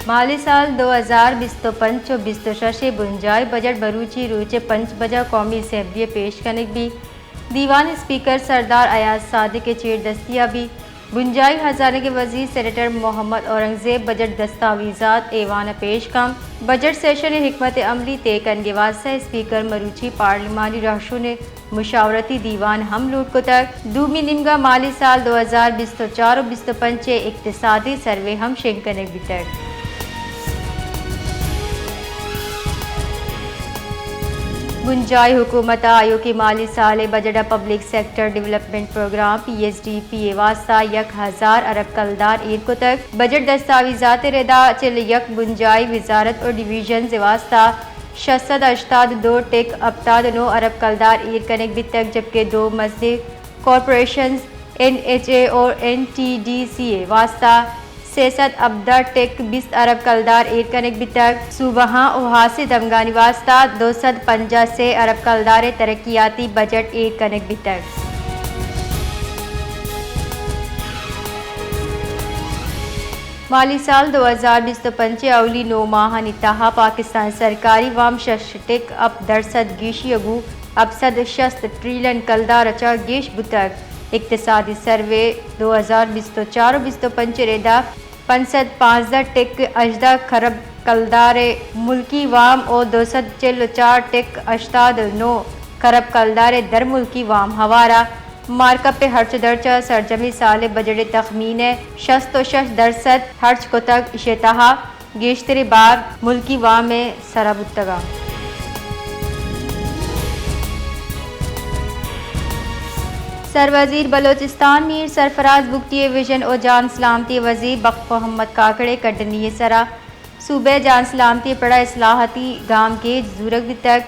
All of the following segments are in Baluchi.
مالی سال دو ہزار بیست و پنچ و بیست و شش ء بنجاہی بجٹ مروچی روچ ء پنچ بجہ قومی اسمبلی ء پیش کنگ بیت۔ دیوان اسپیکر سردار ایاز صادق ء چیر دستی ء بیت۔ بنجاہی ہزانگ ء وزیر سینیٹر محمد اورنگزیب بجٹ دستاویزات ایوان ء پیش کنت۔ بجٹ سیشن ء حکمت عملی طے کنگ ء واستہ اسپیکر مروچی پارلیمانی رہشون ء مشاورتی دیوان ہم لوٹ کتگ۔ دومی نیمگا مالی سال دو ہزار بیست و چار و بیست و پنچ ء اقتصادی سروے ہم شنگ کنگ بیتگ۔ بنجاہی حکومت ء آیوکیں مالی سال ء بجٹ ء public sector development programme, P S D P, ء واستہ یک ہزار ارب کلدار ایر کتگ۔ بجٹ دستاویزات ء ردا چل یک بنجاہی وزارت و ڈویژنز ء واستہ شش سد ہشتاد دو ٹک ہپتاد نو ارب کلدار ایر کنگ بیتگ، جبکہ دو مزنیں کارپوریشنز، این ایچ اے اور این ٹی ڈی سی ء واستہ سے سد ہبدہ ٹک بیست ارب کلدار ایر کنگ بیتگ۔ صوبہاں و ہاسیں دمگانی واستہ دو سد پنجاہ سے ارب کلدار ء ترقیاتی بجٹ ایر کنگ بیتگ۔ مالی سال دو ہزار بیست و پنچ ء اولی نو ماہانی تہا پاکستان سرکاری وام شش ٹک ہپت درسد گیشی ء گوں ہپت سد شست ٹریلین کلدار ء چہ گیش بوتگ۔ اقتصادی سروے دو ہزار بیست و چار و بیست و پنچ ء ردا پنچ سد پانزدہ ٹک ہژدہ کرب کلدار ء ملکی وام و دو سد چل و چار ٹک ہشتاد و نو کرب کلدار ء درملکی وام ہوار ء مارک اپ ء ہرچ درچ ء سرجمیں سال ء بجٹ ء تخمین ء شست و شش درسد ہرچ کتگ، ایشی ء تہا گیشتریں بار ملکی وام ء سرا بوتگ۔ سروزیر بلوچستان میر سرفراز بگٹی ء ویژن و جان سلامتی ء وزیر بخت محمد کاکڑ ء کڈنی ء سرا صوبہ ء جان سلامتی ء پڑ ء اصلاحاتی گامگیج زورگ بیتگ۔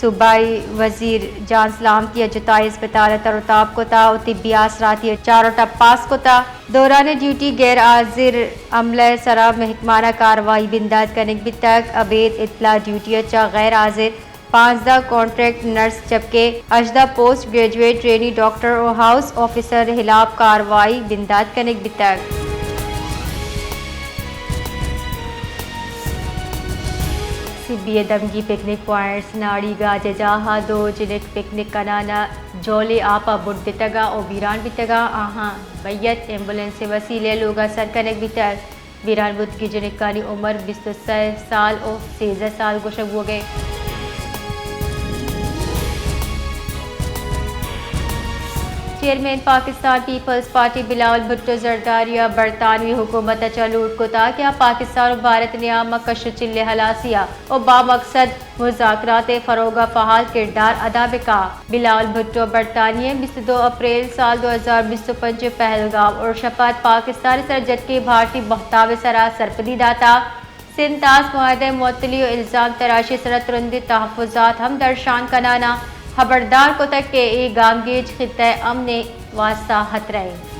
صوبائی وزیر جان سلامتی ء جتائیں اسپتال ء تر و تاب کت ء طبی آسراتی ء چارٹ ء پاس کت ء دوران ڈیوٹی غیر حاضر عملہ ء سرا محکمانہ کاروائی بندات کنگ بیتگ۔ ابید اطلاع ڈیوٹی ء چہ غیر حاضر پانزدہ کانٹریکٹ نرس جبکہ ہژدہ پوسٹ گریجویٹ ٹرینی ڈاکٹر و ہاؤس آفیسر ہلاپ کاروائی بندات کنگ بیتگ۔ سبی ء دمگی پکنک پوائنٹس ناڑی گاج ء جاہ ء دو جنک پکنک کنان ء جولے آپ ء بڈ دتگ ء ویران بیتگ ء آہاں میت ایمبولینس ء وسیلہ ء لوگ ء سر کنگ بیتگ۔ بیران بوتگیں جنکانی عمر بیست و سئے سال و سیزدہ سال گوشگ بوگ ء انت۔ چیئرمین پاکستان پیپلز پارٹی بلاول بھٹو زرداری ء برطانوی حکومت ء چہ لوٹ کتا کہ آ پاکستان و بھارت نیام ء کش و چل ء ہلاسی ء و بامقصد مذاکرات ء فروغ ء فعال کردار ادا بکا۔ بلاول بھٹو برطانیہ ء بیست و دو اپریل سال دو ہزار بیست و پنچ ء پہلگام اور شپات پاکستان ء سر جتکیں بھارتی بہتاو ء سرا سرپدی داتا۔ سندھ طاس معاہدہ ء معطلی و الزام تراشی ء سرا ترندیں تحفظات ہم درشان کنانا ہبردار کتگ کہ اے گامگیج خطہ ء امن ء واستہ خطرہ انت۔